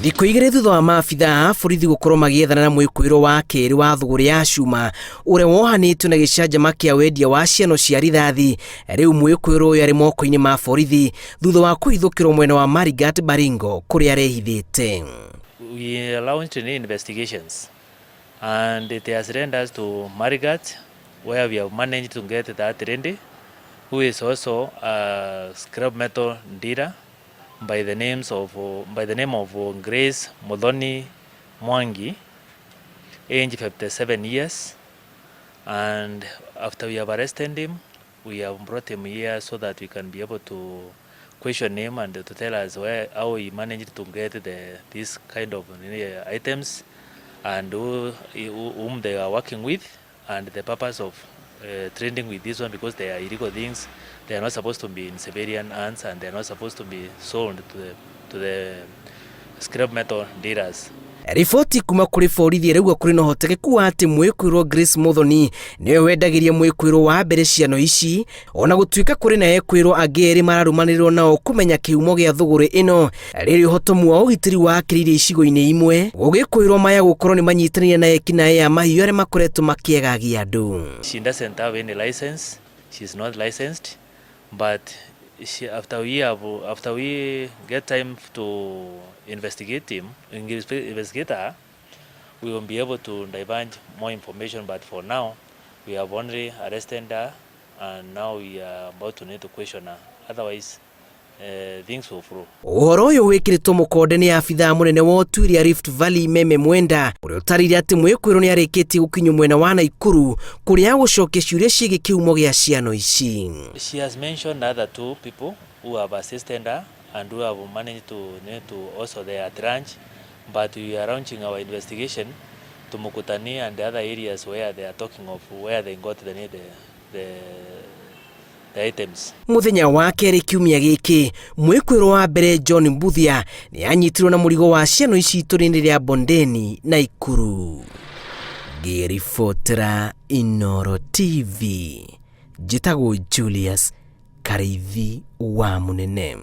Thikũ 2 thutha wa maabitha a borithi gũkorwo magĩethana na mwĩkũĩrwo wa kerĩ wa thũgũrĩ ya cuma ũrĩa wohanĩtio na gĩcanjama kĩa wendia wa ciano cia rithathi, rĩu mwĩkũĩrwo ũyũ arĩ moko-inĩ ma borithi thutha wa kũhithũkĩrwo mwena wa Marigat Baringo kũrĩa arehithĩte. We launched new investigations and it has led us to Marigat, where we have managed to get that lady, who is also a scrap metal dealer by the name of Grace Muthoni Mwangi, age 57 years. And after we have arrested him, we have brought him here so that we can be able to question him and to tell us where how he managed to get this kind of items and whom they are working with and the purpose of trading with this one, because they are illegal things. They are not supposed to be in civilian hands and they are not supposed to be sold to the scrap metal dealers. Riboti kuma kũrĩ borithi ĩrauga kũrĩ na ũhotekeku wa atĩ mwĩkũĩrwo Grace Muthoni nĩwe wendagĩria mwĩkũĩrwo wa mbere ciano ici, ona gũtuĩka kũrĩ na ekwĩrwo angĩ erĩ mararũmanĩrĩrwo nao kũmenya kĩhumo gĩa thũgũrĩ ĩno. Rĩrĩ ũhotomu wa ũgitĩri wakĩrĩire icigo-inĩ imwe, gũgĩkwĩrwo maya gũkorwo nĩ manyitanĩire na ekinaĩ a mahiũ arĩa makoretwo makĩegagia andũ. She doesn't have any license. She's not licensed, but after we get time to investigate her, we will be able to divulge more information. But for now, we have only arrested her, and now we are about to need to question her. Otherwise, things will flow. Ũhoro ũyũ wĩkĩrĩtwo mũkonde nĩ abithaa mũnene wa ũtuĩria Rift Valley Meme Mwenda, ũrĩa ũtarĩirie atĩ mwĩkũĩrwo nĩ arĩkĩtie gũkinyio mwena wa Naikuru kũrĩa agũcokia ciũria ciĩgiĩ kĩhumo gĩa ciano ici. She has mentioned other two people who have assisted her and who have managed to need to also they are at lunch, but we are launching our investigation to Mukutani and the other areas where they are talking of where they got the items. Mũthenya wa kerĩ kiumia gĩkĩ, mwĩkũĩrwo wa mbere John Mbuthia nĩ anyitirwo na mũrigo wa ciano ici itũra-inĩ rĩa Bondeni, Naikuru. Ngĩribotera Inooro TV, njĩtagwo Julius Karĩithi wa Mũnene.